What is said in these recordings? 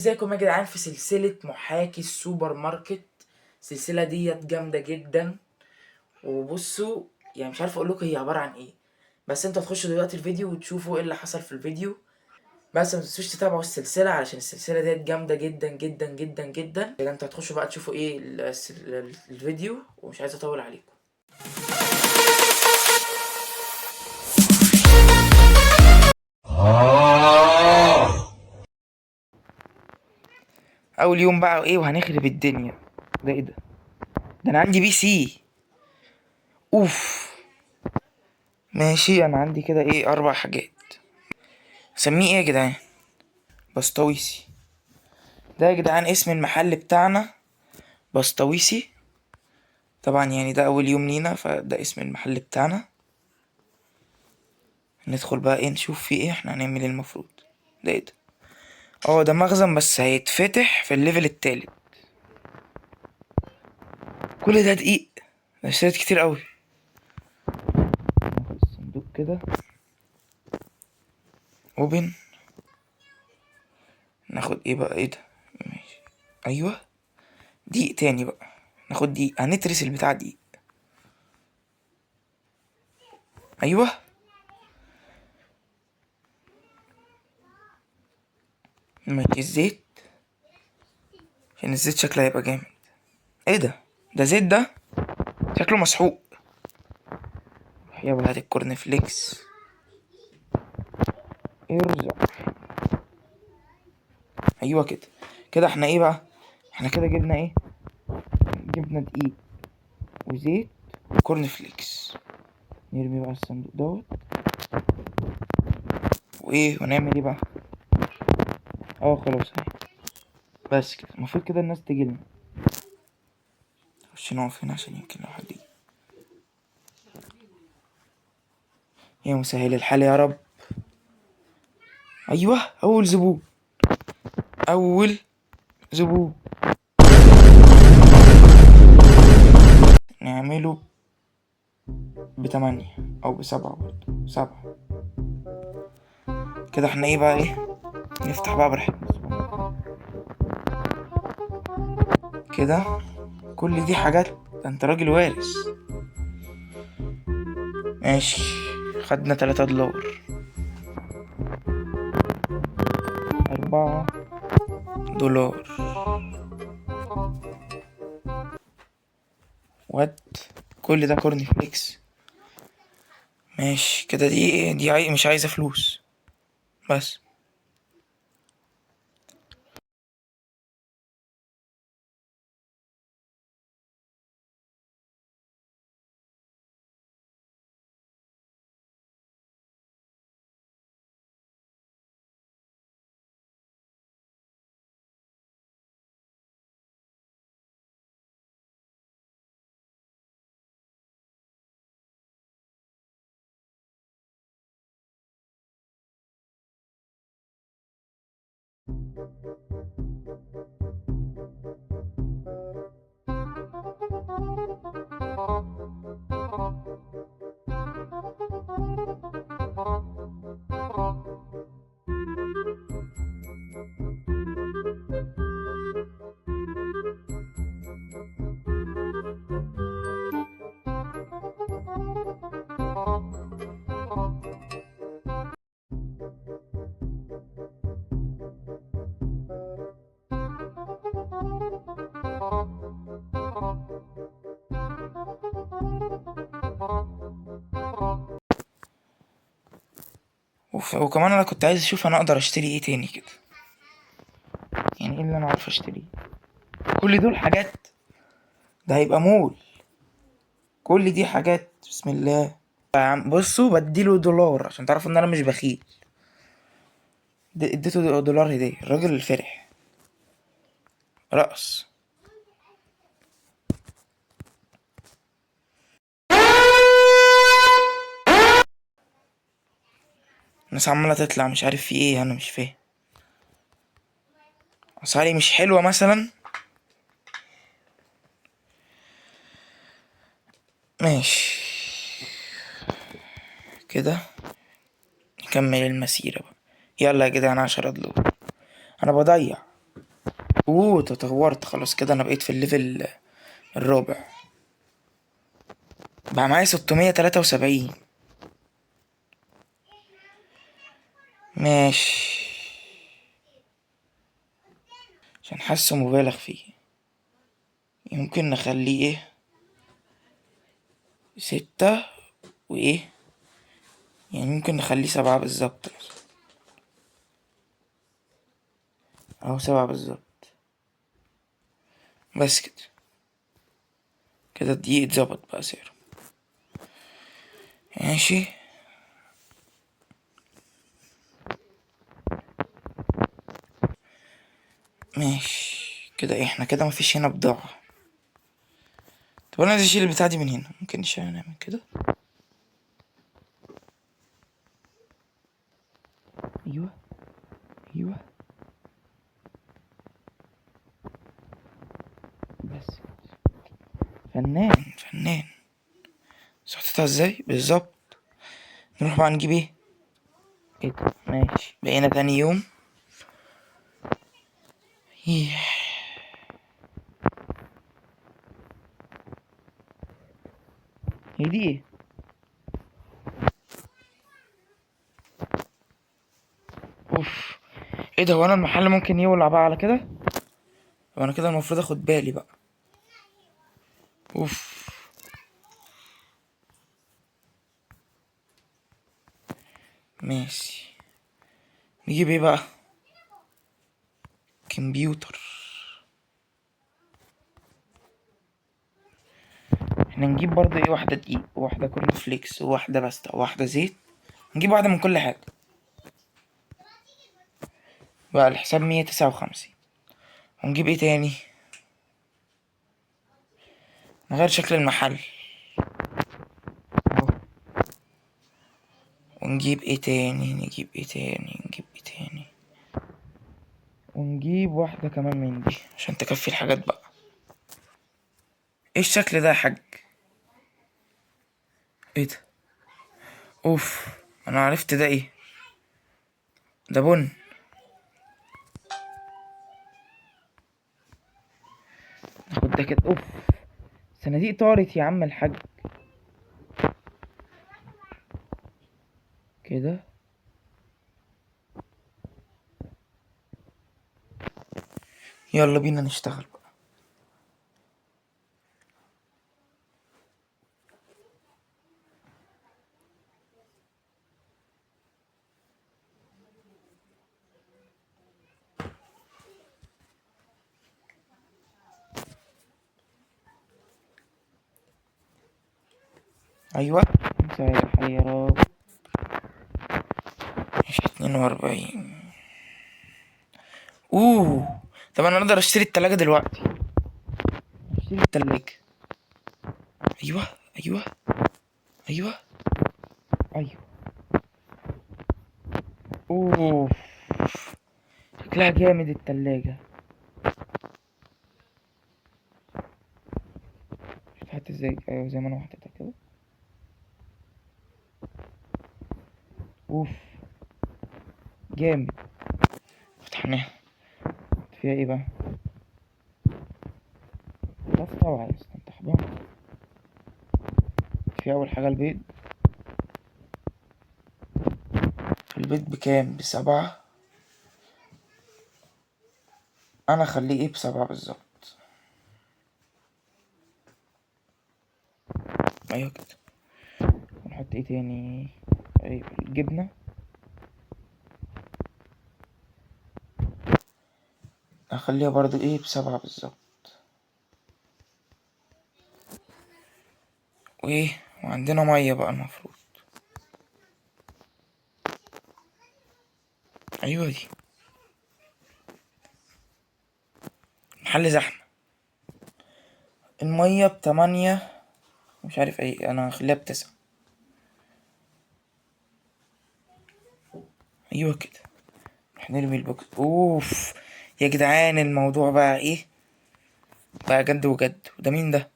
ازيكم يا جدعان في سلسلة محاكي السوبر ماركت. السلسلة ديت جامدة جدا، وبصوا يعني مش عارف اقول لكم هي عبارة عن ايه، بس انتوا هتخشوا دلوقتي الفيديو وتشوفوا ايه اللي حصل في الفيديو. بس ما تنسوش تتابعوا السلسلة علشان السلسلة ديت جامدة جدا جدا جدا جدا. كده انتوا هتخشوا بقى تشوفوا ايه الفيديو، ومش عايز اطول عليكم. اول يوم بقى ايه وهنخرب الدنيا. ده ايه ده؟ ده انا عندي PC. اوف ماشي، انا عندي كده ايه 4 حاجات. سميه ايه يا جدعان؟ بسطويسي. ده يا جدعان اسم المحل بتاعنا بسطويسي. طبعا ده اول يوم لينا، فده اسم المحل بتاعنا. ندخل بقى ايه نشوف فيه ايه، احنا هنعمل ايه المفروض. ده ايه ده؟ ده مخزن بس هيتفتح في ال level التالت. كل ده دقيق، ده اشتريت كتير قوي. ناخد الصندوق كده open. ناخد ايه بقى؟ ايه ده؟ ماشي ايوه دقيق تاني بقى، ناخد دقيق، هنترس البتاع دقيق. ايوه ماشي الزيت، عشان الزيت شكله هيبقى جامد. ايه ده؟ ده زيت، ده شكله مسحوق. يا ولاد الكورن فليكس ارزع. ايوه كده كده. احنا ايه بقى؟ احنا كده جبنا ايه؟ جبنا دقيق وزيت وكورن فليكس. نرمي بقى الصندوق دوت وايه، ونعمل ايه بقى؟ خلاص اهي بس كده. المفروض كده الناس تجيلنا. خش نقف هنا عشان يمكن لو حد يجي. يا مسهل الحال يا رب. ايوه اول زبون، اول زبون. نعمله ب8 او ب7 برضه، 7 كده. احنا ايه بقى؟ ايه نفتح بقى براحتنا كده. كل دي حاجات، ده انت راجل وارث. ماشي خدنا 3 دولار، 4 دولار. وات كل ده كورن فليكس. ماشي كده. دي ايه؟ دي مش عايزة فلوس بس. وكمان انا كنت عايز اشوف انا اقدر اشتري ايه تاني كده، يعني ايه اللي انا عارف اشتريه؟ كل دول حاجات، ده هيبقى مول. كل دي حاجات. بسم الله. بصوا بديله دولار عشان تعرفوا ان انا مش بخيل. اديته دولار هدية، الراجل الفرح رقص. الناس عمالة تطلع مش عارف في ايه، انا مش فاهم. اسعاري مش حلوة مثلا. ماشي كده نكمل المسيرة بقى. يلا يا جدعان 10 دولار. انا بضيع. اوه تطورت خلاص كده، انا بقيت في ال level الرابع. بقى معايا 673. ماشي، عشان حاسه مبالغ فيه. يمكن نخليه ايه، 6 وايه، يعني ممكن نخليه 7 بالظبط، اهو 7 بالظبط. بس كده كده الدقيق اتظبط بقى سعره. ماشي، ماشي كده. ايه، احنا كده مفيش هنا بضاعة. طب انا عايز اشيل البتاعة دي من هنا، ممكن نشيلها نعمل كده. ايوه ايوه، بس فنان فنان. بس حطيتها ازاي بالظبط؟ نروح بقى نجيب ايه، ايه ده. ماشي، بقينا تاني يوم. ايه هي دي؟ ايه؟ اوف، ايه ده؟ هو انا المحل ممكن يولع بقى على كده؟ هو انا كده المفروض اخد بالي بقى. اوف، ماشي. نجيب ايه بقى؟ كمبيوتر. احنا نجيب برضه ايه، واحدة دقيق وواحدة كورن فليكس وواحدة باستا وواحدة زيت، نجيب واحدة من كل حاجة. بقى الحساب 159. ونجيب ايه تاني؟ نغير شكل المحل اهو. ونجيب ايه تاني؟ نجيب ايه تاني؟ نجيب ايه تاني؟ ونجيب واحدة كمان من دي عشان تكفي الحاجات بقى. ايه الشكل ده يا حاج؟ ايه ده؟ اوف، انا عرفت ده ايه، ده بن. ناخد ده كده. اوف، صناديق طارت يا عم الحاج. كده يلا بينا نشتغل بقى. ايوه يا رب. ماشي، 42. اوه، طب انا اقدر اشتري التلاجة دلوقتي. اشتري التلاجة. ايوه ايوه ايوه ايوه. اوف، شكلها جامد التلاجة. فتحت ازاي؟ ايوه زي ما انا حطيتها كده. اوف جامد. فتحناها. فيها ايه بقى؟ بس طبعا يا اسطى انت حضان. في اول حاجه البيض. البيض بكام؟ ب7. انا اخليه ايه؟ ب7 بالظبط. ايوه كده. ونحط ايه تاني؟ ايوه الجبنه. اخليها برضو ايه؟ ب7 بالظبط. وايه؟ وعندنا ميه بقى المفروض. ايوه دي محل زحمه. الميه ب8، مش عارف ايه، انا هخليها ب9. ايوه كده. نرمي البوكس. اوف يا جدعان، الموضوع بقى ايه؟ بقى جد وجد. وده مين ده؟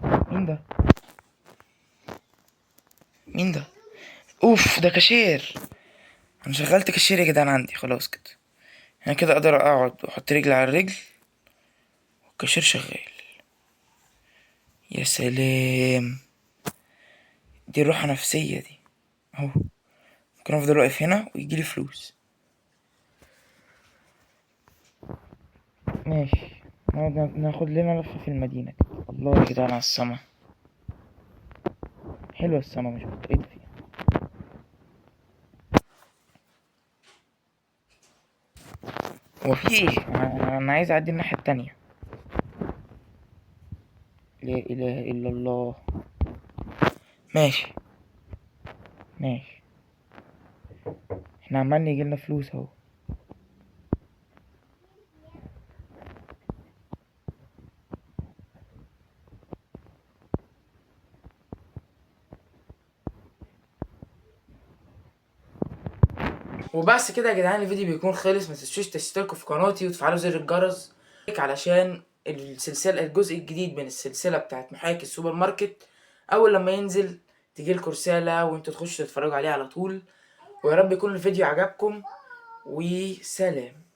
مين ده؟ مين ده؟ اوف، ده كاشير. انا شغلت كاشير يا جدعان عندي خلاص كده. انا كده اقدر اقعد واحط رجل على الرجل والكاشير شغال. يا سلام، دي راحة نفسية دي. اهو ممكن افضل واقف هنا ويجيلي فلوس. ماشي، نقعد ناخد لنا لفة في المدينة كده. الله يا جدعان على السما، حلوة السما، مش بتقيد فيها. هو في ايه؟ انا عايز اعدي الناحية التانية. لا اله الا الله. ماشي ماشي، احنا عمال يجيلنا فلوس اهو. وبس كده يا جدعان الفيديو بيكون خلص. ما تنسوش تشتركوا في قناتي وتفعلوا زر الجرس علشان الجزء الجديد من السلسلة بتاعت محاكي السوبر ماركت اول لما ينزل تجيلكوا رسالة وانتوا تخشوا تتفرجوا عليه على طول. ويا رب يكون الفيديو عجبكم، وسلام.